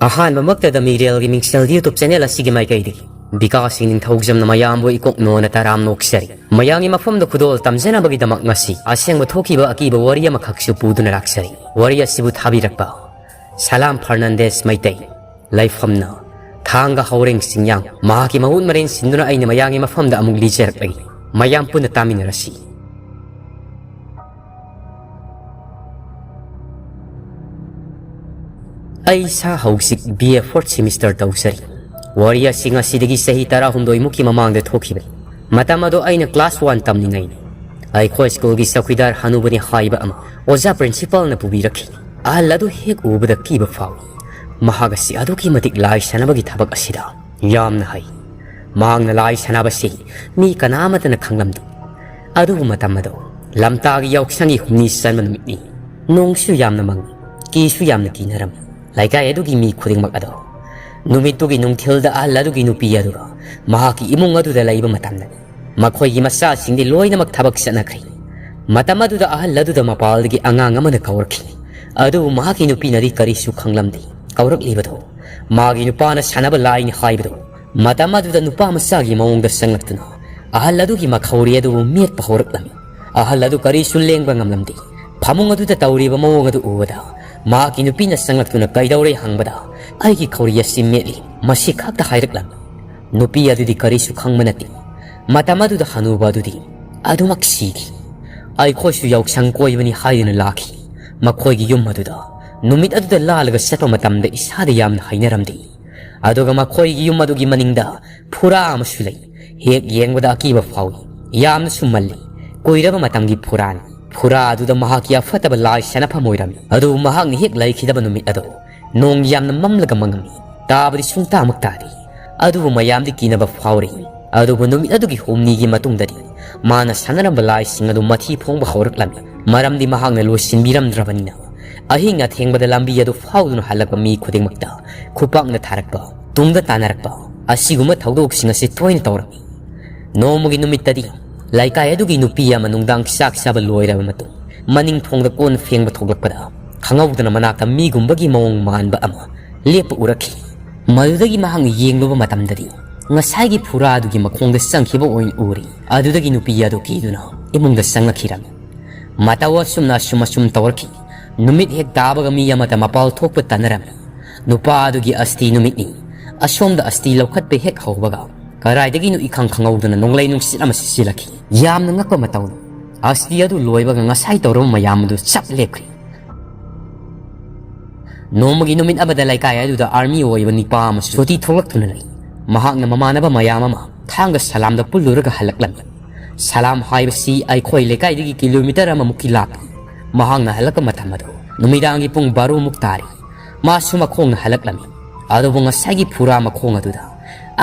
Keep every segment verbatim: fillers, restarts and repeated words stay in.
ꯑꯍꯥꯟꯕꯃꯛꯇꯗ ꯃꯤꯔꯦꯜꯒꯤ ꯃꯤꯡꯁꯦꯜ YouTube channel ꯑꯁꯤꯒꯤ ꯃꯥꯏꯀꯩꯗꯒꯤ ꯕꯤꯀꯥꯁ ꯅꯤꯡꯊꯧꯖꯝꯅ ꯃꯌꯥꯝꯕꯨ ꯏꯀꯣꯛ ꯅꯣꯟꯅ ꯇꯔꯥꯝ ꯅꯣꯛꯆꯔꯤ꯫ ꯃꯌꯥꯝꯒꯤ ꯃꯐꯝꯗ ꯈꯨꯗꯣꯜ ꯇꯝꯖꯅꯕꯒꯤꯗꯃꯛ ꯉꯁꯤ ꯑꯁꯦꯡꯕ ꯊꯣꯛꯈꯤꯕ ꯑꯀꯤꯕ ꯋꯥꯔꯤ ꯑꯃꯈꯛꯁꯨ ꯄꯨꯗꯨꯅ ꯂꯥꯛꯆꯔꯤ꯫ ꯋꯥꯔꯤ ꯑꯁꯤꯕꯨ ꯊꯥꯕꯤꯔꯛꯄ ꯁꯂꯥꯝ ꯐꯔꯅꯥꯟꯗꯦꯁ ꯃꯩꯇꯩ, ꯂꯩꯐꯝꯅ ꯊꯥꯡꯒ ꯍꯥꯎꯔꯦꯡ ꯆꯤꯡꯌꯥꯡ꯫ ꯃꯍꯥꯛꯀꯤ ꯃꯍꯨꯠ ꯃꯔꯦꯟ ꯁꯤꯟꯗꯨꯅ ꯑꯩꯅ ꯃꯌꯥꯝꯒꯤ ꯃꯐꯝꯗ ꯑꯃꯨꯛ ꯂꯤꯖꯔꯛꯂꯒꯦ꯫ ꯃꯌꯥꯝ ꯄꯨꯟꯅ ꯇꯥꯃꯤꯟꯅꯔꯁꯤ꯫ ꯑꯩ ꯏꯁꯥ ꯍꯧꯖꯤꯛ B A fourth semester ꯇꯧꯖꯔꯤ꯫ ꯋꯥꯔꯤ ꯑꯁꯤ ꯉꯁꯤꯗꯒꯤ ꯆꯍꯤ ꯇꯔꯥꯍꯨꯝꯗꯣꯏ ꯃꯨꯛꯀꯤ ꯃꯃꯥꯡꯗ ꯊꯣꯛꯈꯤꯕꯅꯤ꯫ ꯃꯇꯝ ꯑꯗꯣ ꯑꯩꯅ class one ꯇꯝꯂꯤꯉꯩꯅꯤ꯫ ꯑꯩꯈꯣꯏ ꯁ꯭ꯀꯨꯜꯒꯤ ꯆꯧꯀꯤꯗꯥꯔ ꯍꯅꯨꯕꯅꯤ ꯍꯥꯏꯕ ꯑꯃ ꯑꯣꯖꯥ principalꯅ ꯄꯨꯕꯤꯔꯛꯈꯤ꯫ ꯑꯍꯜ ꯑꯗꯨ ꯍꯦꯛ ꯎꯕꯗ ꯀꯤꯕ ꯐꯥꯎꯏ꯫ ꯃꯍꯥꯛ ꯑꯁꯤ ꯑꯗꯨꯛꯀꯤ ꯃꯇꯤꯛ ꯂꯥꯏ ꯁꯥꯟꯅꯕꯒꯤ ꯊꯕꯛ ꯑꯁꯤꯗ ꯌꯥꯝꯅ ꯍꯩ꯫ ꯃꯍꯥꯛꯅ ꯂꯥꯏ ꯁꯥꯟꯅꯕꯁꯤ ꯃꯤ ꯀꯅꯥ ꯑꯃꯠꯇꯅ ꯈꯪꯂꯝꯗꯦ꯫ ꯑꯗꯨꯕꯨ ꯃꯇꯝ ꯑꯗꯣ ꯂꯝꯇꯥꯒꯤ ꯌꯥꯎꯁꯪꯒꯤ ꯍꯨꯝꯅꯤ ꯆꯟꯕ ꯅꯨꯃꯤꯠꯅꯤ꯫ ꯅꯣꯡꯁꯨ ꯌꯥꯝꯅ ꯃꯪꯉꯤ, ꯀꯤꯁꯨ ꯌꯥꯝꯅ ꯀꯤꯅꯔꯝꯃꯤ꯫ ꯂꯩꯀꯥꯏ ꯑꯗꯨꯒꯤ ꯃꯤ ꯈꯨꯗꯤꯡꯃꯛ ꯑꯗꯣ ꯅꯨꯃꯤꯠꯇꯨꯒꯤ ꯅꯨꯡꯊꯤꯜꯗ ꯑꯍꯜ ꯑꯗꯨꯒꯤ ꯅꯨꯄꯤ ꯑꯗꯨꯒ ꯃꯍꯥꯛꯀꯤ ꯏꯃꯨꯡ ꯑꯗꯨꯗ ꯂꯩꯕ ꯃꯇꯝꯗꯅꯤ꯫ ꯃꯈꯣꯏꯒꯤ ꯃꯆꯥꯁꯤꯡꯗꯤ ꯂꯣꯏꯅꯃꯛ ꯊꯕꯛ ꯆꯠꯅꯈ꯭ꯔꯦ꯫ ꯃꯇꯝ ꯑꯗꯨꯗ ꯑꯍꯜ ꯑꯗꯨꯗ ꯃꯄꯥꯜꯗꯒꯤ ꯑꯉꯥꯡ ꯑꯃꯅ ꯀꯧꯔꯛꯈꯤ꯫ ꯑꯗꯨꯕꯨ ꯃꯍꯥꯛꯀꯤ ꯅꯨꯄꯤꯅꯗꯤ ꯀꯔꯤꯁꯨ ꯈꯪꯂꯝꯗꯦ꯫ ꯀꯧꯔꯛꯂꯤꯕꯗꯣ ꯃꯥꯒꯤ ꯅꯨꯄꯥꯅ ꯁꯥꯟꯅꯕ ꯂꯥꯏꯅꯤ ꯍꯥꯏꯕꯗꯣ꯫ ꯃꯇꯝ ꯑꯗꯨꯗ ꯅꯨꯄꯥ ꯃꯆꯥꯒꯤ ꯃꯑꯣꯡꯗ ꯆꯪꯂꯛꯇꯨꯅ ꯑꯍꯜ ꯑꯗꯨꯒꯤ ꯃꯈꯧꯔꯤ ꯑꯗꯨꯕꯨ ꯃꯦꯠꯄ ꯍꯧꯔꯛꯂꯝꯃꯤ꯫ ꯑꯍꯜ ꯑꯗꯨ ꯀꯔꯤꯁꯨ ꯂꯦꯡꯕ ꯉꯝꯂꯝꯗꯦ꯫ ꯐꯃꯨꯡ ꯑꯗꯨꯗ ꯇꯧꯔꯤꯕ ꯃꯑꯣꯡ ꯑꯗꯨ ꯎꯕꯗ ꯃꯍꯥꯛꯀꯤ ꯅꯨꯄꯤꯅ ꯆꯪꯂꯛꯇꯨꯅ "ꯀꯩꯗꯧꯔꯦ?" ꯍꯪꯕꯗ, "ꯑꯩꯒꯤ ꯈꯧꯔꯤ ꯑꯁꯤ ꯃꯦꯠꯂꯤ" ꯃꯁꯤ ꯈꯛꯇ ꯍꯥꯏꯔꯛꯂꯝꯃꯤ꯫ ꯅꯨꯄꯤ ꯑꯗꯨꯗꯤ ꯀꯔꯤꯁꯨ ꯈꯪꯕ ꯅꯠꯇꯦ꯫ ꯃꯇꯝ ꯑꯗꯨꯗ ꯍꯅꯨꯕ ꯑꯗꯨꯗꯤ ꯑꯗꯨꯃꯛ ꯁꯤꯈꯤ꯫ ꯑꯩꯈꯣꯏꯁꯨ ꯌꯥꯎꯁꯪ ꯀꯣꯏꯕꯅꯤ ꯍꯥꯏꯗꯨꯅ ꯂꯥꯛꯈꯤ꯫ ꯃꯈꯣꯏꯒꯤ ꯌꯨꯝ ꯑꯗꯨꯗ ꯅꯨꯃꯤꯠ ꯑꯗꯨꯗ ꯂꯥꯜꯂꯒ ꯆꯠꯄ ꯃꯇꯝꯗ ꯏꯁꯥꯗ ꯌꯥꯝꯅ ꯍꯩꯅꯔꯝꯗꯦ꯫ ꯑꯗꯨꯒ ꯃꯈꯣꯏꯒꯤ ꯌꯨꯝ ꯑꯗꯨꯒꯤ ꯃꯅꯤꯡꯗ ꯐꯨꯔꯥ ꯑꯃꯁꯨ ꯂꯩ꯫ ꯍꯦꯛ ꯌꯦꯡꯕꯗ ꯑꯀꯤꯕ ꯐꯥꯎꯏ꯫ ꯌꯥꯝꯅꯁꯨ ꯃꯜꯂꯤ꯫ ꯀꯨꯏꯔꯕ ꯃꯇꯝꯒꯤ ꯐꯨꯔꯥꯅꯤ꯫ ꯐꯨꯔꯥ ꯑꯗꯨꯗ ꯃꯍꯥꯛꯀꯤ ꯑꯐꯠꯇꯕ ꯂꯥꯏ ꯁꯥꯟꯅꯐꯝ ꯑꯣꯏꯔꯝꯃꯤ꯫ ꯑꯗꯨꯕꯨ ꯃꯍꯥꯛꯅ ꯍꯦꯛ ꯂꯩꯈꯤꯗꯕ ꯅꯨꯃꯤꯠ ꯑꯗꯣ ꯅꯣꯡ ꯌꯥꯝꯅ ꯃꯝꯂꯒ ꯃꯪꯉꯝꯃꯤ꯫ ꯇꯥꯕꯗꯤ ꯁꯨꯡꯇꯥꯃꯛ ꯇꯥꯗꯦ꯫ ꯑꯗꯨꯕꯨ ꯃꯌꯥꯝꯗꯤ ꯀꯤꯅꯕ ꯐꯥꯎꯔꯤ꯫ ꯑꯗꯨꯕꯨ ꯅꯨꯃꯤꯠ ꯑꯗꯨꯒꯤ ꯍꯨꯝꯅꯤꯒꯤ ꯃꯇꯨꯡꯗꯗꯤ ꯃꯥꯅ ꯁꯥꯟꯅꯔꯝꯕ ꯂꯥꯏꯁꯤꯡ ꯑꯗꯨ ꯃꯊꯤ ꯐꯣꯡꯕ ꯍꯧꯔꯛꯂꯝꯃꯤ꯫ ꯃꯔꯝꯗꯤ ꯃꯍꯥꯛꯅ ꯂꯣꯏꯁꯤꯟꯕꯤꯔꯝꯗ꯭ꯔꯕꯅꯤꯅ꯫ ꯑꯍꯤꯡ ꯑꯊꯦꯡꯕꯗ ꯂꯝꯕꯤ ꯑꯗꯨ ꯐꯥꯎꯗꯨꯅ ꯍꯜꯂꯛꯄ ꯃꯤ ꯈꯨꯗꯤꯡꯃꯛꯇ ꯈꯨꯄꯥꯛꯅ ꯊꯥꯔꯛꯄ, ꯇꯨꯡꯗ ꯇꯥꯟꯅꯔꯛꯄ ꯑꯁꯤꯒꯨꯝꯕ ꯊꯧꯗꯣꯛꯁꯤꯡ ꯑꯁꯤ ꯇꯣꯏꯅ ꯇꯧꯔꯝꯃꯤ꯫ ꯅꯣꯡꯃꯒꯤ ꯅꯨꯃꯤꯠꯇꯗꯤ ꯂꯩꯀꯥꯏ ꯑꯗꯨꯒꯤ ꯅꯨꯄꯤ ꯑꯃ ꯅꯨꯡꯗꯥꯡ ꯆꯥꯛ ꯆꯥꯕ ꯂꯣꯏꯔꯕ ꯃꯇꯨꯡ ꯃꯅꯤꯡ ꯊꯣꯡꯗ ꯀꯣꯟ ꯐꯦꯡꯕ ꯊꯣꯛꯂꯛꯄꯗ ꯈꯪꯍꯧꯗꯅ ꯃꯅꯥꯛꯇ ꯃꯤꯒꯨꯝꯕꯒꯤ ꯃꯑꯣꯡ ꯃꯥꯟꯕ ꯑꯃ ꯂꯦꯞꯄ ꯎꯔꯛꯈꯤ꯫ ꯃꯗꯨꯗꯒꯤ ꯃꯍꯥꯛꯅ ꯌꯦꯡꯂꯨꯕ ꯃꯇꯝꯗꯗꯤ ꯉꯁꯥꯏꯒꯤ ꯐꯨꯔꯥꯗꯨꯒꯤ ꯃꯈꯣꯡꯗ ꯆꯪꯈꯤꯕ ꯑꯣꯏꯅ ꯎꯔꯤ꯫ ꯑꯗꯨꯗꯒꯤ ꯅꯨꯄꯤ ꯑꯗꯨ ꯀꯤꯗꯨꯅ ꯏꯃꯨꯡꯗ ꯆꯪꯂꯛꯈꯤꯔꯝꯃꯤ꯫ ꯃꯇꯧ ꯑꯁꯨꯝꯅ ꯑꯁꯨꯝ ꯑꯁꯨꯝ ꯇꯧꯔꯛꯈꯤ꯫ ꯅꯨꯃꯤꯠ ꯍꯦꯛ ꯇꯥꯕꯒ ꯃꯤ ꯑꯃꯠꯇ ꯃꯄꯥꯜ ꯊꯣꯛꯄ ꯇꯟꯅꯔꯝꯃꯤ꯫ ꯅꯨꯄꯥ ꯑꯗꯨꯒꯤ ꯑꯁꯇꯤ ꯅꯨꯃꯤꯠꯅꯤ꯫ ꯑꯁꯣꯝꯗ ꯑꯁꯇꯤ ꯂꯧꯈꯠꯄ ꯍꯦꯛ ꯍꯧꯕꯒ ꯀꯗꯥꯏꯗꯒꯤꯅꯣ ꯏꯈꯪ ꯈꯪꯍꯧꯗꯅ ꯅꯣꯡꯂꯩ ꯅꯨꯡꯁꯤꯠ ꯑꯃ ꯁꯤꯠꯆꯤꯜꯂꯛꯈꯤ꯫ ꯌꯥꯝꯅ ꯉꯛꯄ ꯃꯇꯧꯅꯤ꯫ ꯑꯁꯇꯤ ꯑꯗꯨ ꯂꯣꯏꯕꯒ ꯉꯁꯥꯏ ꯇꯧꯔꯝꯕ ꯃꯌꯥꯝ ꯑꯗꯨ ꯆꯞ ꯂꯦꯞꯈ꯭ꯔꯦ꯫ ꯅꯣꯡꯃꯒꯤ ꯅꯨꯃꯤꯠ ꯑꯃꯗ ꯂꯩꯀꯥꯏ ꯑꯗꯨꯗ ꯑꯥꯔꯃꯤ ꯑꯣꯏꯕ ꯅꯨꯄꯥ ꯑꯃꯁꯨ ꯁꯨꯇꯤ ꯊꯣꯛꯂꯛꯇꯨꯅ ꯂꯩ꯫ ꯃꯍꯥꯛꯅ ꯃꯃꯥꯟꯅꯕ ꯃꯌꯥꯝ ꯑꯃ ꯊꯥꯡꯒ ꯁꯂꯥꯝꯗ ꯄꯨꯜꯂꯨꯔꯒ ꯍꯜꯂꯛꯂꯝꯃꯤ꯫ ꯁꯂꯥꯝ ꯍꯥꯏꯕꯁꯤ ꯑꯩꯈꯣꯏ ꯂꯩꯀꯥꯏꯗꯒꯤ ꯀꯤꯂꯣꯃꯤꯇꯔ ꯑꯃꯃꯨꯛꯀꯤ ꯂꯥꯞꯄꯤ꯫ ꯃꯍꯥꯛꯅ ꯍꯜꯂꯛꯄ ꯃꯇꯝ ꯑꯗꯨ ꯅꯨꯃꯤꯗꯥꯡꯒꯤ ꯄꯨꯡ ꯕꯥꯔꯣ ꯃꯨꯛ ꯇꯥꯔꯤ꯫ ꯃꯥꯁꯨ ꯃꯈꯣꯡꯅ ꯍꯜꯂꯛꯂꯝꯃꯤ꯫ ꯑꯗꯨꯕꯨ ꯉꯁꯥꯏꯒꯤ ꯐꯨꯔꯥ ꯃꯈꯣꯡ ꯑꯗꯨꯗ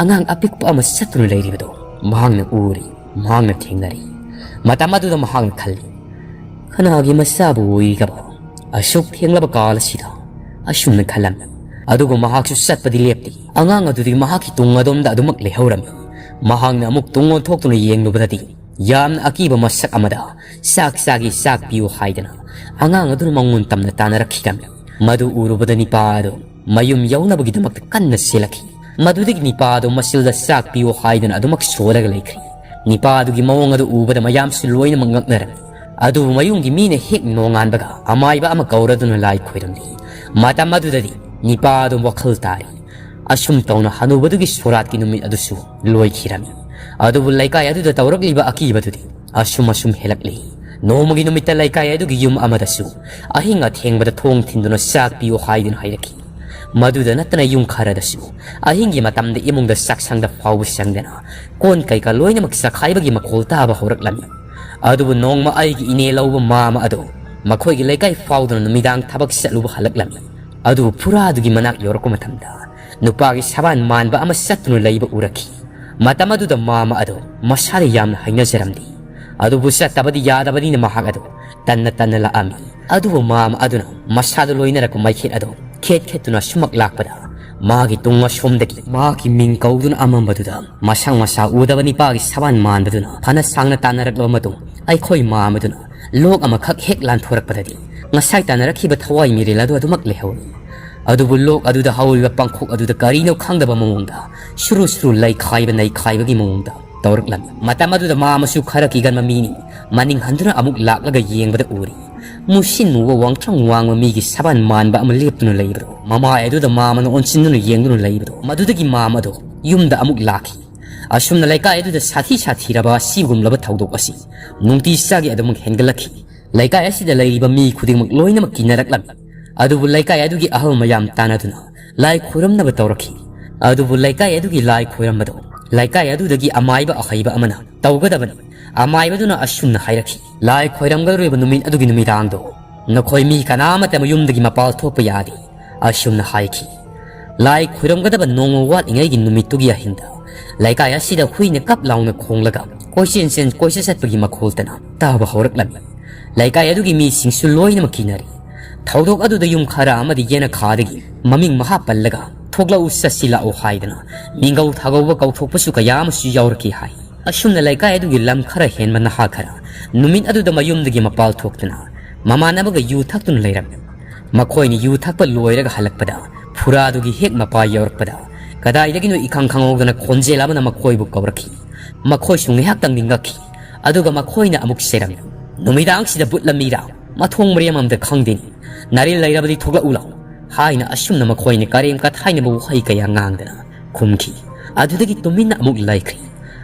ꯑꯉꯥꯡ ꯑꯄꯤꯛꯄ ꯑꯃ ꯆꯠꯇꯨꯅ ꯂꯩꯔꯤꯕꯗꯨ ꯃꯍꯥꯛꯅ ꯎꯔꯤ꯫ ꯃꯍꯥꯛꯅ ꯊꯦꯡꯅꯔꯤ꯫ ꯃꯇꯝ ꯑꯗꯨꯗ ꯃꯍꯥꯛꯅ ꯈꯜꯂꯤ, "ꯀꯅꯥꯒꯤ ꯃꯆꯥꯕꯨ ꯑꯣꯏꯔꯤꯒꯕ ꯑꯁꯨꯛ ꯊꯦꯡꯂꯕ ꯀꯥꯜ ꯑꯁꯤꯗ?" ꯑꯁꯨꯝꯅ ꯈꯜꯂꯝꯃꯤ꯫ ꯑꯗꯨꯕꯨ ꯃꯍꯥꯛꯁꯨ ꯆꯠꯄꯗꯤ ꯂꯦꯞꯇꯦ꯫ ꯑꯉꯥꯡ ꯑꯗꯨꯗꯤ ꯃꯍꯥꯛꯀꯤ ꯇꯨꯡ ꯑꯗꯣꯝꯗ ꯑꯗꯨꯃꯛ ꯂꯩꯍꯧꯔꯝꯃꯤ꯫ ꯃꯍꯥꯛꯅ ꯑꯃꯨꯛ ꯇꯨꯡ ꯑꯣꯟꯊꯣꯛꯇꯨꯅ ꯌꯦꯡꯂꯨꯕꯗꯗꯤ ꯌꯥꯝꯅ ꯑꯀꯤꯕ ꯃꯁꯛ ꯑꯃꯗ, "ꯆꯥꯛ ꯆꯥꯒꯦ, ꯆꯥꯛ ꯄꯤꯌꯨ" ꯍꯥꯏꯗꯅ ꯑꯉꯥꯡ ꯑꯗꯨꯅ ꯃꯉꯣꯟ ꯇꯝꯅ ꯇꯥꯅꯔꯛꯈꯤꯔꯝꯃꯤ꯫ ꯃꯗꯨ ꯎꯔꯨꯕꯗ ꯅꯨꯄꯥ ꯑꯗꯨ ꯃꯌꯨꯝ ꯌꯧꯅꯕꯒꯤꯗꯃꯛꯇ ꯀꯟꯅ ꯆꯦꯜꯂꯛꯈꯤ꯫ ꯃꯗꯨꯗꯒꯤ ꯅꯨꯄꯥ ꯑꯗꯨ ꯃꯆꯤꯜꯗ "ꯆꯥꯛ ꯄꯤꯌꯨ" ꯍꯥꯏꯗꯨꯅ ꯑꯗꯨꯃꯛ ꯁꯣꯜꯂꯒ ꯂꯩꯈ꯭ꯔꯦ꯫ ꯅꯨꯄꯥ ꯑꯗꯨꯒꯤ ꯃꯑꯣꯡ ꯑꯗꯨ ꯎꯕꯗ ꯃꯌꯥꯝꯁꯨ ꯂꯣꯏꯅꯃꯛ ꯉꯛꯅꯔꯝꯃꯤ꯫ ꯑꯗꯨꯕꯨ ꯃꯌꯨꯝꯒꯤ ꯃꯤꯅ ꯍꯦꯛ ꯅꯣꯡꯉꯥꯟꯕꯒ ꯑꯃꯥꯏꯕ ꯑꯃ ꯀꯧꯔꯗꯨꯅ ꯂꯥꯏ ꯈꯣꯏꯔꯝꯂꯤ꯫ ꯃꯇꯝ ꯑꯗꯨꯗꯗꯤ ꯅꯨꯄꯥ ꯑꯗꯨ ꯋꯥꯈꯜ ꯇꯥꯔꯤ꯫ ꯑꯁꯨꯝ ꯇꯧꯅ ꯍꯅꯨꯕꯗꯨꯒꯤ ꯁꯣꯔꯥꯠꯀꯤ ꯅꯨꯃꯤꯠ ꯑꯗꯨꯁꯨ ꯂꯣꯏꯈꯤꯔꯝꯃꯤ꯫ ꯑꯗꯨꯕꯨ ꯂꯩꯀꯥꯏ ꯑꯗꯨꯗ ꯇꯧꯔꯛꯂꯤꯕ ꯑꯀꯤꯕꯗꯨꯗꯤ ꯑꯁꯨꯝ ꯑꯁꯨꯝ ꯍꯦꯜꯂꯛꯂꯤ꯫ ꯅꯣꯡꯃꯒꯤ ꯅꯨꯃꯤꯠꯇ ꯂꯩꯀꯥꯏ ꯑꯗꯨꯒꯤ ꯌꯨꯝ ꯑꯃꯗꯁꯨ ꯑꯍꯤꯡ ꯑꯊꯦꯡꯕꯗ ꯊꯣꯡ ꯊꯤꯟꯗꯨꯅ "ꯆꯥꯛ ꯄꯤꯌꯨ" ꯍꯥꯏꯗꯨꯅ ꯍꯥꯏꯔꯛꯈꯤ꯫ ꯃꯗꯨꯗ ꯅꯠꯇꯅ ꯌꯨꯝ ꯈꯔꯗꯁꯨ ꯑꯍꯤꯡꯒꯤ ꯃꯇꯝꯗ ꯏꯃꯨꯡꯗ ꯆꯥꯛꯁꯪꯗ ꯐꯥꯎꯕ ꯆꯪꯗꯅ ꯀꯣꯟ ꯀꯩꯀꯥ ꯂꯣꯏꯅꯃꯛ ꯆꯈꯥꯏꯕꯒꯤ ꯃꯈꯣꯜ ꯇꯥꯕ ꯍꯧꯔꯛꯂꯝꯃꯤ꯫ ꯑꯗꯨꯕꯨ ꯅꯣꯡꯃ ꯑꯩꯒꯤ ꯏꯅꯦ ꯂꯧꯕ ꯃꯥꯃ ꯑꯗꯣ ꯃꯈꯣꯏꯒꯤ ꯂꯩꯀꯥꯏ ꯐꯥꯎꯗꯨꯅ ꯅꯨꯃꯤꯗꯥꯡ ꯊꯕꯛ ꯆꯠꯂꯨꯕ ꯍꯜꯂꯛꯂꯝꯃꯤ꯫ ꯑꯗꯨꯕꯨ ꯐꯨꯔꯥꯗꯨꯒꯤ ꯃꯅꯥꯛ ꯌꯧꯔꯛꯄ ꯃꯇꯝꯗ ꯅꯨꯄꯥꯒꯤ ꯁꯕꯥꯟ ꯃꯥꯟꯕ ꯑꯃ ꯆꯠꯇꯨꯅ ꯂꯩꯕ ꯎꯔꯛꯈꯤ꯫ ꯃꯇꯝ ꯑꯗꯨꯗ ꯃꯥꯃ ꯑꯗꯣ ꯃꯁꯥꯗ ꯌꯥꯝꯅ ꯍꯩꯅꯖꯔꯝꯗꯦ꯫ ꯑꯗꯨꯕꯨ ꯆꯠꯇꯕꯗꯤ ꯌꯥꯗꯕꯅꯤꯅ ꯃꯍꯥꯛ ꯑꯗꯨ ꯇꯟꯅ ꯇꯟꯅ ꯂꯥꯛꯑꯝꯃꯤ꯫ ꯑꯗꯨꯕꯨ ꯃꯥꯃ ꯑꯗꯨꯅ ꯃꯁꯥꯗ ꯂꯣꯏꯅꯔꯛꯄ ꯃꯩꯈꯦꯠ ꯑꯗꯨ ꯈꯦꯠ ꯈꯦꯠꯇꯨꯅ ꯁꯨꯃꯛ ꯂꯥꯛꯄꯗ ꯃꯥꯒꯤ ꯇꯨꯡ ꯑꯁꯣꯝꯗꯒꯤ ꯃꯍꯥꯛꯀꯤ ꯃꯤꯡ ꯀꯧꯗꯨꯅ ꯑꯃꯝꯕꯗꯨꯗ ꯃꯁꯛ ꯃꯁꯥ ꯎꯗꯕ ꯅꯤꯄꯥꯒꯤ ꯁꯕꯥꯟ ꯃꯥꯟꯕꯗꯨꯅ ꯐꯅ ꯁꯥꯡꯅ ꯇꯥꯟꯅꯔꯛꯂꯕ ꯃꯇꯨꯡ ꯑꯩꯈꯣꯏ ꯃꯥꯃꯗꯨꯅ ꯂꯣꯛ ꯑꯃꯈꯛ ꯍꯦꯛ ꯂꯥꯟꯊꯣꯔꯛꯄꯗꯗꯤ ꯉꯁꯥꯏ ꯇꯥꯟꯅꯔꯛꯈꯤꯕ ꯊꯋꯥꯏ ꯃꯤꯔꯦꯜ ꯑꯗꯨ ꯑꯗꯨꯃꯛ ꯂꯩꯍꯧꯏ꯫ ꯑꯗꯨꯕꯨ ꯂꯣꯛ ꯑꯗꯨꯗ ꯍꯧꯔꯤꯕ ꯄꯥꯡꯈꯣꯛ ꯑꯗꯨꯗ ꯀꯔꯤꯅꯣ ꯈꯪꯗꯕ ꯃꯑꯣꯡꯗ ꯁꯨꯔꯨ ꯁꯨꯔꯨ ꯂꯩꯈꯥꯏꯕ ꯅꯩꯈꯥꯏꯕꯒꯤ ꯃꯑꯣꯡꯗ ꯇꯧꯔꯛꯂꯝꯃꯤ꯫ ꯃꯇꯝ ꯑꯗꯨꯗ ꯃꯥ ꯑꯃꯁꯨ ꯈꯔ ꯀꯤꯒꯟꯕ ꯃꯤꯅꯤ꯫ ꯃꯅꯤꯡ ꯍꯟꯗꯨꯅ ꯑꯃꯨꯛ ꯂꯥꯛꯂꯒ ꯌꯦꯡꯕꯗ ꯎꯔꯤ꯫ ꯃꯨꯁꯤꯟ ꯃꯨꯕ ꯋꯥꯡꯇ꯭ꯔꯪ ꯋꯥꯡꯕ ꯃꯤꯒꯤ ꯁꯕꯥꯟ ꯃꯥꯟꯕ ꯑꯃ ꯂꯦꯞꯇꯨꯅ ꯂꯩꯕꯗꯣ, ꯃꯃꯥꯏ ꯑꯗꯨꯗ ꯃꯥ ꯑꯃꯅ ꯑꯣꯟꯁꯤꯟꯗꯨꯅ ꯌꯦꯡꯗꯨꯅ ꯂꯩꯕꯗꯣ, ꯃꯗꯨꯗꯒꯤ ꯃꯥ ꯑꯗꯣ ꯌꯨꯝꯗ ꯑꯃꯨꯛ ꯂꯥꯛꯈꯤ꯫ ꯑꯁꯨꯝꯅ ꯂꯩꯀꯥꯏ ꯑꯗꯨꯗ ꯁꯥꯊꯤ ꯁꯥꯊꯤꯔꯕ ꯑꯁꯤꯒꯨꯝꯂꯕ ꯊꯧꯗꯣꯛ ꯑꯁꯤ ꯅꯨꯡꯇꯤ ꯆꯥꯒꯤ ꯑꯗꯨꯃꯛ ꯍꯦꯟꯒꯠꯂꯛꯈꯤ꯫ ꯂꯩꯀꯥꯏ ꯑꯁꯤꯗ ꯂꯩꯔꯤꯕ ꯃꯤ ꯈꯨꯗꯤꯡꯃꯛ ꯂꯣꯏꯅꯃꯛ ꯀꯤꯅꯔꯛꯂꯝꯃꯤ꯫ ꯑꯗꯨꯕꯨ ꯂꯩꯀꯥꯏ ꯑꯗꯨꯒꯤ ꯑꯍꯜ ꯃꯌꯥꯝ ꯇꯥꯟꯅꯗꯨꯅ ꯂꯥꯏ ꯈꯣꯏꯔꯝꯅꯕ ꯇꯧꯔꯛꯈꯤ꯫ ꯑꯗꯨꯕꯨ ꯂꯩꯀꯥꯏ ꯑꯗꯨꯒꯤ ꯂꯥꯏ ꯈꯣꯏꯔꯝꯕꯗꯣ ꯂꯩꯀꯥꯏ ꯑꯗꯨꯗꯒꯤ ꯑꯃꯥꯏꯕ ꯑꯍꯩꯕ ꯑꯃꯅ ꯇꯧꯒꯗꯕꯅꯤ꯫ ꯑꯃꯥꯏꯕꯗꯨꯅ ꯑꯁꯨꯝꯅ ꯍꯥꯏꯔꯛꯈꯤ, "ꯂꯥꯏ ꯈꯣꯏꯔꯝꯒꯗꯧꯔꯤꯕ ꯅꯨꯃꯤꯠ ꯑꯗꯨꯒꯤ ꯅꯨꯃꯤꯗꯥꯡꯗꯣ ꯅꯈꯣꯏ ꯃꯤ ꯀꯅꯥꯃꯠꯇ ꯃꯌꯨꯝꯗꯒꯤ ꯃꯄꯥꯜ ꯊꯣꯛꯄ ꯌꯥꯗꯦ"꯫ ꯑꯁꯨꯝꯅ ꯍꯥꯏꯈꯤ꯫ ꯂꯥꯏ ꯈꯣꯏꯔꯝꯒꯗꯕ ꯅꯣꯡꯃ ꯋꯥꯠꯂꯤꯉꯩꯒꯤ ꯅꯨꯃꯤꯠꯇꯨꯒꯤ ꯑꯍꯤꯡꯗ ꯂꯩꯀꯥꯏ ꯑꯁꯤꯗ ꯍꯨꯏꯅ ꯀꯞ ꯂꯥꯎꯅ ꯈꯣꯡꯂꯒ ꯀꯣꯏꯆꯦꯟ ꯆꯦꯟ ꯀꯣꯏꯆꯠ ꯆꯠꯄꯒꯤ ꯃꯈꯣꯜꯇꯅ ꯇꯥꯕ ꯍꯧꯔꯛꯂꯝꯃꯤ꯫ ꯂꯩꯀꯥꯏ ꯑꯗꯨꯒꯤ ꯃꯤꯁꯤꯡꯁꯨ ꯂꯣꯏꯅꯃꯛ ꯀꯤꯅꯔꯤ꯫ ꯊꯧꯗꯣꯛ ꯑꯗꯨꯗ ꯌꯨꯝ ꯈꯔ ꯑꯃꯗꯤ ꯌꯦꯅꯈꯥꯗꯒꯤ ꯃꯃꯤꯡ ꯃꯍꯥ ꯄꯜꯂꯒ "ꯊꯣꯛꯂꯛꯎ, ꯆꯠꯁꯤ ꯂꯥꯛꯎ" ꯍꯥꯏꯗꯅ ꯃꯤꯡꯒꯧ ꯊꯥꯒꯧꯕ ꯀꯧꯊꯣꯛꯄꯁꯨ ꯀꯌꯥ ꯑꯃꯁꯨ ꯌꯥꯎꯔꯛꯈꯤ ꯍꯥꯏ꯫ ꯑꯁꯨꯝꯅ ꯂꯩꯀꯥꯏ ꯑꯗꯨꯒꯤ ꯂꯝ ꯈꯔ ꯍꯦꯟꯕ ꯅꯍꯥ ꯈꯔ ꯅꯨꯃꯤꯠ ꯑꯗꯨꯗ ꯃꯌꯨꯝꯗꯒꯤ ꯃꯄꯥꯜ ꯊꯣꯛꯇꯨꯅ ꯃꯃꯥꯟꯅꯕꯒ ꯌꯨ ꯊꯛꯇꯨꯅ ꯂꯩꯔꯝꯃꯤ꯫ ꯃꯈꯣꯏꯅ ꯌꯨ ꯊꯛꯄ ꯂꯣꯏꯔꯒ ꯍꯜꯂꯛꯄꯗ ꯐꯨꯔꯥꯗꯨꯒꯤ ꯍꯦꯛ ꯃꯄꯥ ꯌꯧꯔꯛꯄꯗ ꯀꯗꯥꯏꯗꯒꯤꯅꯣ ꯏꯈꯪ ꯈꯪꯍꯧꯗꯅ ꯈꯣꯟꯖꯦꯜ ꯑꯃꯅ ꯃꯈꯣꯏꯕꯨ ꯀꯧꯔꯛꯈꯤ꯫ ꯃꯈꯣꯏꯁꯨ ꯉꯥꯏꯍꯥꯛꯇꯪꯗꯤ ꯉꯛꯈꯤ꯫ ꯑꯗꯨꯒ ꯃꯈꯣꯏꯅ ꯑꯃꯨꯛ ꯆꯩꯔꯝꯃꯤ, "ꯅꯨꯃꯤꯗꯥꯡꯁꯤꯗ ꯕꯨꯠꯂ ꯃꯤꯔꯥ? ꯃꯊꯣꯡ ꯃꯔꯤ ꯑꯃꯝꯇ ꯈꯪꯗꯦꯅꯤ꯫ ꯅꯥꯔꯤꯜ ꯂꯩꯔꯕꯗꯤ ꯊꯣꯛꯂꯛꯎ ꯂꯥꯎ" ꯍꯥꯏꯅ ꯑꯁꯨꯝꯅ ꯃꯈꯣꯏꯅ ꯀꯔꯦꯝ ꯀꯊꯥꯏꯅꯕ ꯋꯥꯍꯩ ꯀꯌꯥ ꯉꯥꯡꯗꯅ ꯈꯨꯝꯈꯤ꯫ ꯑꯗꯨꯗꯒꯤ ꯇꯨꯃꯤꯟꯅ ꯑꯃꯨꯛ ꯂꯩꯈ꯭ꯔꯤ꯫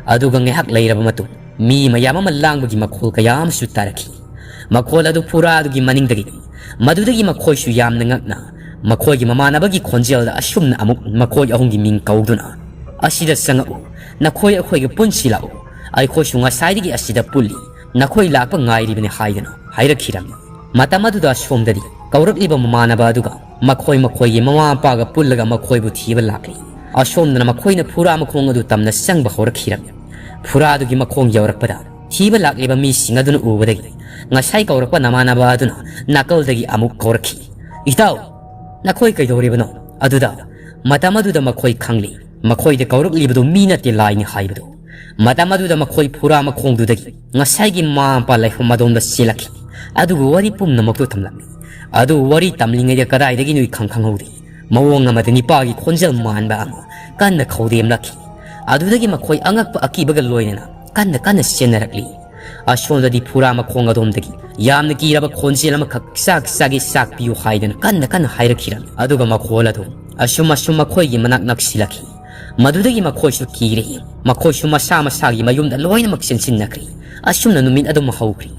ꯑꯗꯨꯒ ꯉꯥꯏꯍꯥꯛ ꯂꯩꯔꯕ ꯃꯇꯨꯡ ꯃꯤ ꯃꯌꯥꯝ ꯑꯃ ꯂꯥꯡꯕꯒꯤ ꯃꯈꯣꯜ ꯀꯌꯥ ꯑꯃꯁꯨ ꯇꯥꯔꯛꯈꯤ꯫ ꯃꯈꯣꯜ ꯑꯗꯨ ꯐꯨꯔꯥꯗꯨꯒꯤ ꯃꯅꯤꯡꯗꯒꯤꯅꯤ꯫ ꯃꯗꯨꯗꯒꯤ ꯃꯈꯣꯏꯁꯨ ꯌꯥꯝꯅ ꯉꯛꯅ ꯃꯈꯣꯏꯒꯤ ꯃꯃꯥꯟꯅꯕꯒꯤ ꯈꯣꯟꯖꯦꯜꯗ ꯑꯁꯨꯝꯅ ꯑꯃꯨꯛ ꯃꯈꯣꯏ ꯑꯍꯨꯝꯒꯤ ꯃꯤꯡ ꯀꯧꯗꯨꯅ, "ꯑꯁꯤꯗ ꯆꯪꯉꯛꯎ, ꯅꯈꯣꯏ ꯑꯩꯈꯣꯏꯒ ꯄꯨꯟꯁꯤ ꯂꯥꯛꯎ, ꯑꯩꯈꯣꯏꯁꯨ ꯉꯁꯥꯏꯗꯒꯤ ꯑꯁꯤꯗ ꯄꯨꯜꯂꯤ, ꯅꯈꯣꯏ ꯂꯥꯛꯄ ꯉꯥꯏꯔꯤꯕꯅꯤ" ꯍꯥꯏꯗꯅ ꯍꯥꯏꯔꯛꯈꯤꯔꯝꯃꯤ꯫ ꯃꯇꯝ ꯑꯗꯨꯗ ꯑꯁꯣꯝꯗꯗꯤ ꯀꯧꯔꯛꯂꯤꯕ ꯃꯃꯥꯟꯅꯕ ꯑꯗꯨꯒ ꯃꯈꯣꯏ ꯃꯈꯣꯏꯒꯤ ꯃꯃꯥ ꯃꯄꯥꯒ ꯄꯨꯜꯂꯒ ꯃꯈꯣꯏꯕꯨ ꯊꯤꯕ ꯂꯥꯛꯂꯤ꯫ ꯑꯁꯣꯝꯗꯅ ꯃꯈꯣꯏꯅ ꯐꯨꯔꯥ ꯃꯈꯣꯡ ꯑꯗꯨ ꯇꯝꯅ ꯆꯪꯕ ꯍꯧꯔꯛꯈꯤꯔꯝꯃꯤ꯫ ꯐꯨꯔꯥꯗꯨꯒꯤ ꯃꯈꯣꯡ ꯌꯧꯔꯛꯄꯗ ꯊꯤꯕ ꯂꯥꯛꯂꯤꯕ ꯃꯤꯁꯤꯡ ꯑꯗꯨꯅ ꯎꯕꯗꯒꯤ ꯉꯁꯥꯏ ꯀꯧꯔꯛꯄ ꯅꯃꯥꯟꯅꯕ ꯑꯗꯨꯅ ꯅꯥꯀꯜꯗꯒꯤ ꯑꯃꯨꯛ ꯀꯧꯔꯛꯈꯤ, "ꯏꯇꯥꯎ, ꯅꯈꯣꯏ ꯀꯩꯗꯧꯔꯤꯕꯅꯣ?" ꯑꯗꯨꯗ ꯃꯇꯝ ꯑꯗꯨꯗ ꯃꯈꯣꯏ ꯈꯪꯂꯤ, ꯃꯈꯣꯏꯗ ꯀꯧꯔꯛꯂꯤꯕꯗꯨ ꯃꯤ ꯅꯠꯇꯦ, ꯂꯥꯏꯅꯤ ꯍꯥꯏꯕꯗꯨ꯫ ꯃꯇꯝ ꯑꯗꯨꯗ ꯃꯈꯣꯏ ꯐꯨꯔꯥ ꯃꯈꯣꯡꯗꯨꯗꯒꯤ ꯉꯁꯥꯏꯒꯤ ꯃꯃꯥ ꯃꯄꯥ ꯂꯩꯐꯝ ꯑꯗꯣꯝꯗ ꯆꯦꯜꯂꯛꯈꯤ꯫ ꯑꯗꯨꯒ ꯋꯥꯔꯤ ꯄꯨꯝꯅꯃꯛꯇꯨ ꯊꯝꯂꯝꯃꯤ꯫ ꯑꯗꯨ ꯋꯥꯔꯤ ꯇꯝꯂꯤꯉꯩꯗ ꯀꯗꯥꯏꯗꯒꯤꯅꯣ ꯏꯈꯪ ꯈꯪꯍꯧꯗꯦ, ꯃꯑꯣꯡ ꯑꯃꯗ ꯅꯤꯄꯥꯒꯤ ꯈꯣꯟꯖꯦꯜ ꯃꯥꯟꯕ ꯑꯃ ꯀꯟꯅ ꯈꯧꯗꯦꯝꯂꯛꯈꯤ꯫ ꯑꯗꯨꯗꯒꯤ ꯃꯈꯣꯏ ꯑꯉꯛꯄ ꯑꯀꯤꯕꯒ ꯂꯣꯏꯅꯅ ꯀꯟꯅ ꯀꯟꯅ ꯆꯦꯟꯅꯔꯛꯂꯤ꯫ ꯑꯁꯣꯝꯗꯗꯤ ꯐꯨꯔꯥ ꯃꯈꯣꯡ ꯑꯗꯣꯝꯗꯒꯤ ꯌꯥꯝꯅ ꯀꯤꯔꯕ ꯈꯣꯟꯖꯦꯜ ꯑꯃꯈꯛ "ꯆꯥꯛ ꯆꯥꯒꯦ, ꯆꯥꯛ ꯄꯤꯌꯨ" ꯍꯥꯏꯗꯨꯅ ꯀꯟꯅ ꯀꯟꯅ ꯍꯥꯏꯔꯛꯈꯤꯔꯝꯃꯤ꯫ ꯑꯗꯨꯒ ꯃꯈꯣꯜ ꯑꯗꯨ ꯑꯁꯨꯝ ꯑꯁꯨꯝ ꯃꯈꯣꯏꯒꯤ ꯃꯅꯥꯛ ꯅꯛꯁꯤꯜꯂꯛꯈꯤ꯫ ꯃꯗꯨꯗꯒꯤ ꯃꯈꯣꯏꯁꯨ ꯀꯤꯔꯦ꯫ ꯃꯈꯣꯏꯁꯨ ꯃꯁꯥ ꯃꯁꯥꯒꯤ ꯃꯌꯨꯝꯗ ꯂꯣꯏꯅꯃꯛ ꯆꯦꯟꯁꯤꯟꯅꯈ꯭ꯔꯦ꯫ ꯑꯁꯨꯝꯅ ꯅꯨꯃꯤꯠ ꯑꯗꯨꯃ ꯍꯧꯈ꯭ꯔꯦ꯫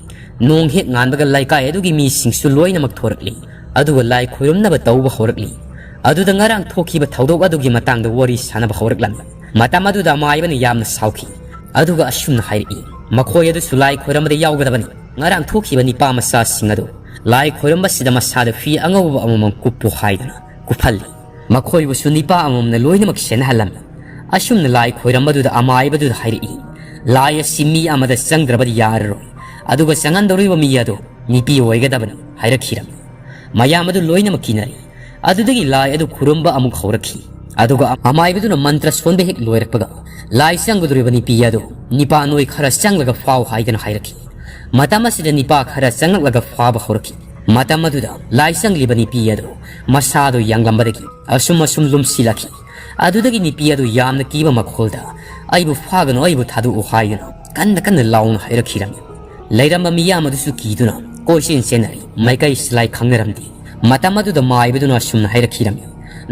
ꯅꯣꯡ ꯍꯦꯛ ꯉꯥꯟꯕꯒ ꯂꯩꯀꯥꯏ ꯑꯗꯨꯒꯤ ꯃꯤꯁꯤꯡꯁꯨ ꯂꯣꯏꯅꯃꯛ ꯊꯣꯔꯛꯂꯤ꯫ ꯑꯗꯨꯒ ꯂꯥꯏ ꯈꯣꯏꯔꯝꯅꯕ ꯇꯧꯕ ꯍꯧꯔꯛꯂꯤ꯫ ꯑꯗꯨꯗ ꯉꯔꯥꯡ ꯊꯣꯛꯈꯤꯕ ꯊꯧꯗꯣꯛ ꯑꯗꯨꯒꯤ ꯃꯇꯥꯡꯗ ꯋꯥꯔꯤ ꯁꯥꯅꯕ ꯍꯧꯔꯛꯂꯝꯃꯤ꯫ ꯃꯇꯝ ꯑꯗꯨꯗ ꯑꯃꯥꯏꯕꯅ ꯌꯥꯝꯅ ꯁꯥꯎꯈꯤ꯫ ꯑꯗꯨꯒ ꯑꯁꯨꯝꯅ ꯍꯥꯏꯔꯛꯏ, "ꯃꯈꯣꯏ ꯑꯗꯨꯁꯨ ꯂꯥꯏ ꯈꯣꯏꯔꯝꯕꯗ ꯌꯥꯎꯒꯗꯕꯅꯤ꯫ ꯉꯔꯥꯡ ꯊꯣꯛꯈꯤꯕ ꯅꯤꯄꯥ ꯃꯆꯥꯁꯤꯡ ꯑꯗꯨ ꯂꯥꯏ ꯈꯣꯏꯔꯝꯕꯁꯤꯗ ꯃꯁꯥꯗ ꯐꯤ ꯑꯉꯧꯕ ꯑꯃꯃꯝ ꯀꯨꯞꯄꯨ" ꯍꯥꯏꯗꯨꯅ ꯀꯨꯞꯍꯜꯂꯤ꯫ ꯃꯈꯣꯏꯕꯨꯁꯨ ꯅꯤꯄꯥ ꯑꯃꯃꯝꯅ ꯂꯣꯏꯅꯃꯛ ꯁꯦꯟꯅꯍꯜꯂꯝꯃꯤ꯫ ꯑꯁꯨꯝꯅ ꯂꯥꯏ ꯈꯣꯏꯔꯝꯕꯗꯨꯗ ꯑꯃꯥꯏꯕꯗꯨꯗ ꯍꯥꯏꯔꯛꯏ, "ꯂꯥꯏ ꯑꯁꯤ ꯃꯤ ꯑꯃꯗ ꯆꯪꯗ꯭ꯔꯕꯗꯤ ꯌꯥꯔꯔꯣꯏ꯫ ꯑꯗꯨꯒ ꯆꯪꯍꯟꯗꯧꯔꯤꯕ ꯃꯤ ꯑꯗꯨ ꯅꯤꯄꯤ ꯑꯣꯏꯒꯗꯕꯅꯤ" ꯍꯥꯏꯔꯛꯈꯤꯔꯝꯃꯤ꯫ ꯃꯌꯥꯝ ꯑꯗꯨ ꯂꯣꯏꯅꯃꯛ ꯀꯤꯅꯔꯤ꯫ ꯑꯗꯨꯗꯒꯤ ꯂꯥꯏ ꯑꯗꯨ ꯈꯨꯔꯨꯝꯕ ꯑꯃꯨꯛ ꯍꯧꯔꯛꯈꯤ꯫ ꯑꯗꯨꯒ ꯑꯃꯥꯏꯕꯗꯨꯅ ꯃꯟꯇ꯭ꯔ ꯁꯣꯟꯕ ꯍꯦꯛ ꯂꯣꯏꯔꯛꯄꯒ, ꯂꯥꯏ ꯆꯪꯒꯗꯧꯔꯤꯕ ꯅꯤꯄꯤ ꯑꯗꯨ ꯅꯤꯄꯥ ꯅꯣꯏ ꯈꯔ ꯆꯪꯂꯒ ꯐꯥꯎ ꯍꯥꯏꯗꯨꯅ ꯍꯥꯏꯔꯛꯈꯤ꯫ ꯃꯇꯝ ꯑꯁꯤꯗ ꯅꯤꯄꯥ ꯈꯔ ꯆꯪꯂꯛꯂꯒ ꯐꯥꯕ ꯍꯧꯔꯛꯈꯤ꯫ ꯃꯇꯝ ꯑꯗꯨꯗ ꯂꯥꯏ ꯆꯪꯂꯤꯕ ꯅꯤꯄꯤ ꯑꯗꯨ ꯃꯁꯥꯗꯨ ꯌꯥꯡꯂꯝꯕꯗꯒꯤ ꯑꯁꯨꯝ ꯑꯁꯨꯝ ꯂꯨꯝꯁꯤꯜꯂꯛꯈꯤ꯫ ꯑꯗꯨꯗꯒꯤ ꯅꯤꯄꯤ ꯑꯗꯨ ꯌꯥꯝꯅ ꯀꯤꯕ ꯃꯈꯣꯜꯗ, "ꯑꯩꯕꯨ ꯐꯥꯒꯅꯨ, ꯑꯩꯕꯨ ꯊꯥꯗꯣꯛꯎ" ꯍꯥꯏꯗꯨꯅ ꯀꯟꯅ ꯀꯟꯅ ꯂꯥꯎꯅ ꯍꯥꯏꯔꯛꯈꯤꯔꯝꯃꯤ꯫ ꯂꯩꯔꯝꯕ ꯃꯤꯌꯥꯝ ꯑꯗꯨꯁꯨ ꯀꯤꯗꯨꯅ ꯀꯣꯏꯆꯦꯟ ꯆꯦꯟꯅꯔꯤ꯫ ꯃꯥꯏꯀꯩ ꯁꯤꯂꯥꯏ ꯈꯪꯅꯔꯝꯗꯦ꯫ ꯃꯇꯝ ꯑꯗꯨꯗ ꯃꯥꯏꯕꯗꯨꯅ ꯑꯁꯨꯝꯅ ꯍꯥꯏꯔꯛꯈꯤꯔꯝꯃꯤ,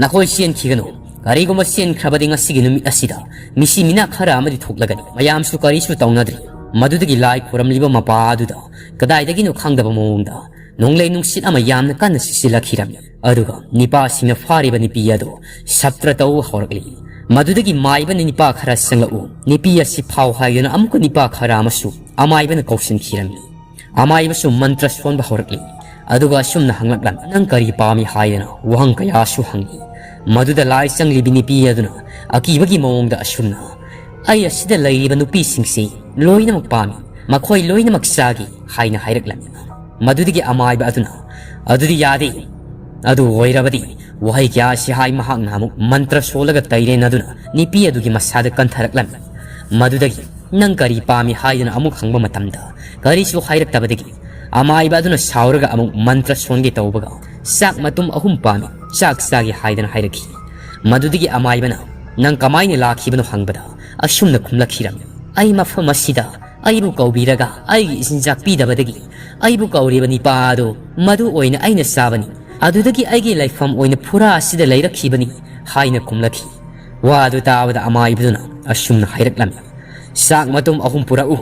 "ꯅꯈꯣꯏ ꯆꯦꯟꯈꯤꯒꯅꯨ꯫ ꯀꯔꯤꯒꯨꯝꯕ ꯆꯦꯟꯈ꯭ꯔꯕꯗꯤ ꯉꯁꯤꯒꯤ ꯅꯨꯃꯤꯠ ꯑꯁꯤꯗ ꯃꯤꯁꯤ ꯃꯤꯅꯥ ꯈꯔ ꯑꯃꯗꯤ ꯊꯣꯛꯂꯒꯅꯤ꯫" ꯃꯌꯥꯝꯁꯨ ꯀꯔꯤꯁꯨ ꯇꯧꯅꯗ꯭ꯔꯤ꯫ ꯃꯗꯨꯗꯒꯤ ꯂꯥꯏ ꯈꯣꯏꯔꯝꯂꯤꯕ ꯃꯄꯥ ꯑꯗꯨꯗ ꯀꯗꯥꯏꯗꯒꯤꯅꯣ ꯈꯪꯗꯕ ꯃꯑꯣꯡꯗ ꯅꯣꯡꯂꯩ ꯅꯨꯡꯁꯤꯠ ꯑꯃ ꯌꯥꯝꯅ ꯀꯟꯅ ꯁꯤꯠꯆꯤꯜꯂꯛꯈꯤꯔꯝꯃꯤ꯫ ꯑꯗꯨꯒ ꯅꯤꯄꯥꯁꯤꯡꯅ ꯐꯥꯔꯤꯕ ꯅꯤꯄꯤ ꯑꯗꯨ ꯁꯞꯇ꯭ꯔ ꯇꯧꯕ ꯍꯧꯔꯛꯂꯤ꯫ ꯃꯗꯨꯗꯒꯤ ꯃꯥꯏꯕꯅ ꯅꯤꯄꯥ ꯈꯔ ꯆꯪꯂꯛꯎ, ꯅꯤꯄꯤ ꯑꯁꯤ ꯐꯥꯎ ꯍꯥꯏꯗꯨꯅ ꯑꯃꯨꯛꯀ ꯅꯤꯄꯥ ꯈꯔ ꯑꯃꯁꯨ ꯑꯃꯥꯏꯕꯅ ꯀꯧꯁꯤꯟꯈꯤꯔꯝꯃꯤ꯫ ꯑꯃꯥꯏꯕꯁꯨ ꯃꯟꯇ꯭ꯔ ꯁꯣꯟꯕ ꯍꯧꯔꯛꯂꯤ꯫ ꯑꯗꯨꯒ ꯑꯁꯨꯝꯅ ꯍꯪꯂꯛꯂꯝꯃꯤ, "ꯅꯪ ꯀꯔꯤ ꯄꯥꯝꯃꯤ?" ꯍꯥꯏꯗꯅ ꯋꯥꯍꯪ ꯀꯌꯥꯁꯨ ꯍꯪꯉꯤ꯫ ꯃꯗꯨꯗ ꯂꯥꯏ ꯆꯪꯂꯤꯕꯤ ꯅꯤꯄꯤ ꯑꯗꯨꯅ ꯑꯀꯤꯕꯒꯤ ꯃꯑꯣꯡꯗ ꯑꯁꯨꯝꯅ, "ꯑꯩ ꯑꯁꯤꯗ ꯂꯩꯔꯤꯕ ꯅꯨꯄꯤꯁꯤꯡꯁꯤ ꯂꯣꯏꯅꯃꯛ ꯄꯥꯝꯃꯤ, ꯃꯈꯣꯏ ꯂꯣꯏꯅꯃꯛ ꯆꯥꯒꯦ" ꯍꯥꯏꯅ ꯍꯥꯏꯔꯛꯂꯝꯃꯤ꯫ ꯃꯗꯨꯗꯒꯤ ꯑꯃꯥꯏꯕ ꯑꯗꯨꯅ, "ꯑꯗꯨꯗꯤ ꯌꯥꯗꯦ꯫ ꯑꯗꯨ ꯑꯣꯏꯔꯕꯗꯤ ꯋꯥꯍꯩ ꯀꯌꯥ ꯑꯁꯤ ꯍꯥꯏ" ꯃꯍꯥꯛꯅ ꯑꯃꯨꯛ ꯃꯟꯇ꯭ꯔ ꯁꯣꯜꯂꯒ ꯇꯩꯔꯦꯟ ꯑꯗꯨꯅ ꯅꯤꯄꯤ ꯑꯗꯨꯒꯤ ꯃꯁꯥꯗ ꯀꯟꯊꯔꯛꯂꯝꯃꯤ꯫ ꯃꯗꯨꯗꯒꯤ, "ꯅꯪ ꯀꯔꯤ ꯄꯥꯝꯃꯤ?" ꯍꯥꯏꯗꯨꯅ ꯑꯃꯨꯛ ꯍꯪꯕ ꯃꯇꯝꯗ ꯀꯔꯤꯁꯨ ꯍꯥꯏꯔꯛꯇꯕꯗꯒꯤ ꯑꯃꯥꯏꯕ ꯑꯗꯨꯅ ꯁꯥꯎꯔꯒ ꯑꯃꯨꯛ ꯃꯟꯇ꯭ꯔ ꯁꯣꯟꯒꯦ ꯇꯧꯕꯒ, "ꯆꯥꯛ ꯃꯇꯨꯝ ꯑꯍꯨꯝ ꯄꯥꯝꯃꯤ, ꯆꯥꯛ ꯆꯥꯒꯦ" ꯍꯥꯏꯗꯅ ꯍꯥꯏꯔꯛꯈꯤ꯫ ꯃꯗꯨꯗꯒꯤ ꯑꯃꯥꯏꯕꯅ, "ꯅꯪ ꯀꯃꯥꯏꯅ ꯂꯥꯛꯈꯤꯕꯅꯣ?" ꯍꯪꯕꯗ, ꯑꯁꯨꯝꯅ ꯈꯨꯝꯂꯛꯈꯤꯔꯝꯃꯤ, "ꯑꯩ ꯃꯐꯝ ꯑꯁꯤꯗ ꯑꯩꯕꯨ ꯀꯧꯕꯤꯔꯒ ꯑꯩꯒꯤ ꯏꯆꯤꯟꯖꯥꯛ ꯄꯤꯗꯕꯗꯒꯤ ꯑꯩꯕꯨ ꯀꯧꯔꯤꯕ ꯅꯤꯄꯥ ꯑꯗꯨ ꯃꯗꯨ ꯑꯣꯏꯅ ꯑꯩꯅ ꯆꯥꯕꯅꯤ꯫ ꯑꯗꯨꯗꯒꯤ ꯑꯩꯒꯤ ꯂꯩꯐꯝ ꯑꯣꯏꯅ ꯐꯨꯔꯥ ꯑꯁꯤꯗ ꯂꯩꯔꯛꯈꯤꯕꯅꯤ" ꯍꯥꯏꯅ ꯈꯨꯝꯂꯛꯈꯤ꯫ ꯋꯥ ꯑꯗꯨ ꯇꯥꯕꯗ ꯑꯃꯥꯏꯕꯗꯨꯅ ꯑꯁꯨꯝꯅ ꯍꯥꯏꯔꯛꯂꯝꯃꯤ, "ꯆꯥꯛ ꯃꯇꯨꯝ ꯑꯍꯨꯝ ꯄꯨꯔꯛꯎ"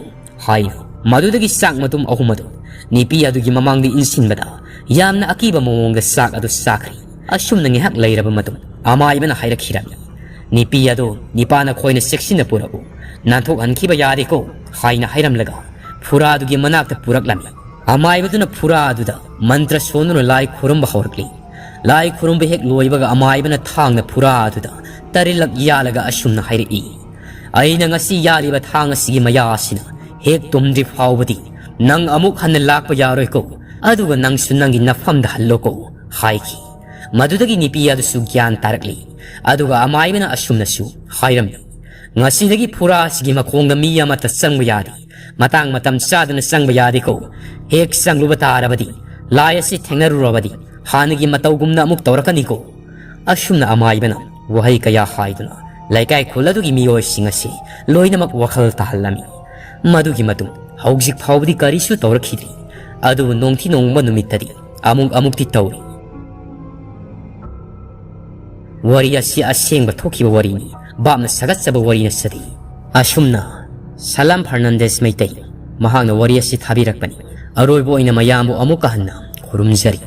ꯍꯥꯏꯅ꯫ ꯃꯗꯨꯗꯒꯤ ꯆꯥꯛ ꯃꯇꯨꯝ ꯑꯍꯨꯝ ꯑꯗꯨ ꯅꯤꯄꯤ ꯑꯗꯨꯒꯤ ꯃꯃꯥꯡꯗ ꯏꯟꯁꯤꯟꯕꯗ, ꯌꯥꯝꯅ ꯑꯀꯤꯕ ꯃꯑꯣꯡꯗ ꯆꯥꯛ ꯑꯗꯨ ꯆꯥꯈ꯭ꯔꯦ꯫ ꯑꯁꯨꯝꯅ ꯉꯥꯏꯍꯥꯛ ꯂꯩꯔꯕ ꯃꯇꯨꯡ, ꯑꯃꯥꯏꯕꯅ ꯍꯥꯏꯔꯛꯈꯤꯔꯝꯃꯤ, "ꯅꯤꯄꯤ ꯑꯗꯨ ꯅꯤꯄꯥꯅ ꯈꯣꯏꯅ ꯆꯦꯛꯁꯤꯟꯅ ꯄꯨꯔꯛꯎ, ꯅꯥꯟꯊꯣꯛꯍꯟꯈꯤꯕ ꯌꯥꯗꯦꯀꯣ" ꯍꯥꯏꯅ ꯍꯥꯏꯔꯝꯂꯒ ꯐꯨꯔꯥꯗꯨꯒꯤ ꯃꯅꯥꯛꯇ ꯄꯨꯔꯛꯂꯝꯃꯤ꯫ ꯑꯃꯥꯏꯕꯗꯨꯅ ꯐꯨꯔꯥꯗꯨꯗ ꯃꯟꯇ꯭ꯔ ꯁꯣꯟꯗꯨꯅ ꯂꯥꯏ ꯈꯨꯔꯨꯝꯕ ꯍꯧꯔꯛꯂꯤ꯫ ꯂꯥꯏ ꯈꯨꯔꯨꯝꯕ ꯍꯦꯛ ꯂꯣꯏꯕꯒ ꯑꯃꯥꯏꯕꯅ ꯊꯥꯡꯅ ꯐꯨꯔꯥꯗꯨꯗ ꯇꯔꯦꯠꯂꯛ ꯌꯥꯜꯂꯒ ꯑꯁꯨꯝꯅ ꯍꯥꯏꯔꯛꯏ, "ꯑꯩꯅ ꯉꯁꯤ ꯌꯥꯜꯂꯤꯕ ꯊꯥꯡ ꯑꯁꯤꯒꯤ ꯃꯌꯥ ꯑꯁꯤꯅ ꯍꯦꯛ ꯇꯨꯝꯗ꯭ꯔꯤ ꯐꯥꯎꯕꯗꯤ ꯅꯪ ꯑꯃꯨꯛ ꯍꯟꯅ ꯂꯥꯛꯄ ꯌꯥꯔꯣꯏꯀꯣ, ꯑꯗꯨꯒ ꯅꯪꯁꯨ ꯅꯪꯒꯤ ꯅꯐꯝꯗ ꯍꯜꯂꯣꯀꯣ" ꯍꯥꯏꯈꯤ꯫ ꯃꯗꯨꯗꯒꯤ ꯅꯤꯄꯤ ꯑꯗꯨꯁꯨ ꯒ꯭ꯌꯥꯟ ꯇꯥꯔꯛꯂꯤ꯫ ꯑꯗꯨꯒ ꯑꯃꯥꯏꯕꯅ ꯑꯁꯨꯝꯅꯁꯨ ꯍꯥꯏꯔꯝꯃꯤ, "ꯉꯁꯤꯗꯒꯤ ꯐꯨꯔꯥ ꯑꯁꯤꯒꯤ ꯃꯈꯣꯡꯗ ꯃꯤ ꯑꯃꯠꯇ ꯆꯪꯕ ꯌꯥꯗꯦ꯫ ꯃꯇꯥꯡ ꯃꯇꯝ ꯆꯥꯗꯅ ꯆꯪꯕ ꯌꯥꯗꯦꯀꯣ꯫ ꯍꯦꯛ ꯆꯪꯂꯨꯕ ꯇꯥꯔꯕꯗꯤ ꯂꯥꯏ ꯑꯁꯤ ꯊꯦꯡꯅꯔꯨꯔꯕꯗꯤ ꯍꯥꯟꯅꯒꯤ ꯃꯇꯧꯒꯨꯝꯅ ꯑꯃꯨꯛ ꯇꯧꯔꯛꯀꯅꯤꯀꯣ"꯫ ꯑꯁꯨꯝꯅ ꯑꯃꯥꯏꯕꯅ ꯋꯥꯍꯩ ꯀꯌꯥ ꯍꯥꯏꯗꯨꯅ ꯂꯩꯀꯥꯏ ꯈꯨꯜ ꯑꯗꯨꯒꯤ ꯃꯤꯑꯣꯏꯁꯤꯡ ꯑꯁꯤ ꯂꯣꯏꯅꯃꯛ ꯋꯥꯈꯜ ꯇꯥꯍꯜꯂꯝꯃꯤ꯫ ꯃꯗꯨꯒꯤ ꯃꯇꯨꯡ ꯍꯧꯖꯤꯛ ꯐꯥꯎꯕꯗꯤ ꯀꯔꯤꯁꯨ ꯇꯧꯔꯛꯈꯤꯗ꯭ꯔꯤ꯫ ꯑꯗꯨꯕꯨ ꯅꯣꯡꯊꯤ ꯅꯣꯡꯃ ꯅꯨꯃꯤꯠꯇꯗꯤ ꯑꯃꯨꯛ ꯑꯃꯨꯛꯇꯤ ꯇꯧꯔꯤ꯫ ꯋꯥꯔꯤ ꯑꯁꯤ ꯑꯁꯦꯡꯕ ꯊꯣꯛꯈꯤꯕ ꯋꯥꯔꯤꯅꯤ, ꯚꯥꯞꯅ ꯁꯥꯒꯠꯆꯕ ꯋꯥꯔꯤ ꯅꯠꯆꯗꯦ꯫ ꯑꯁꯨꯝꯅ ꯁꯂꯥꯝ ꯐꯔꯅꯥꯟꯗꯦꯁ ꯃꯩꯇꯩ, ꯃꯍꯥꯛꯅ ꯋꯥꯔꯤ ꯑꯁꯤ ꯊꯥꯕꯤꯔꯛꯄꯅꯤ꯫ ꯑꯔꯣꯏꯕ ꯑꯣꯏꯅ ꯃꯌꯥꯝꯕꯨ ꯑꯃꯨꯛꯀ ꯍꯟꯅ ꯈꯨꯔꯨꯝꯖꯔꯤ꯫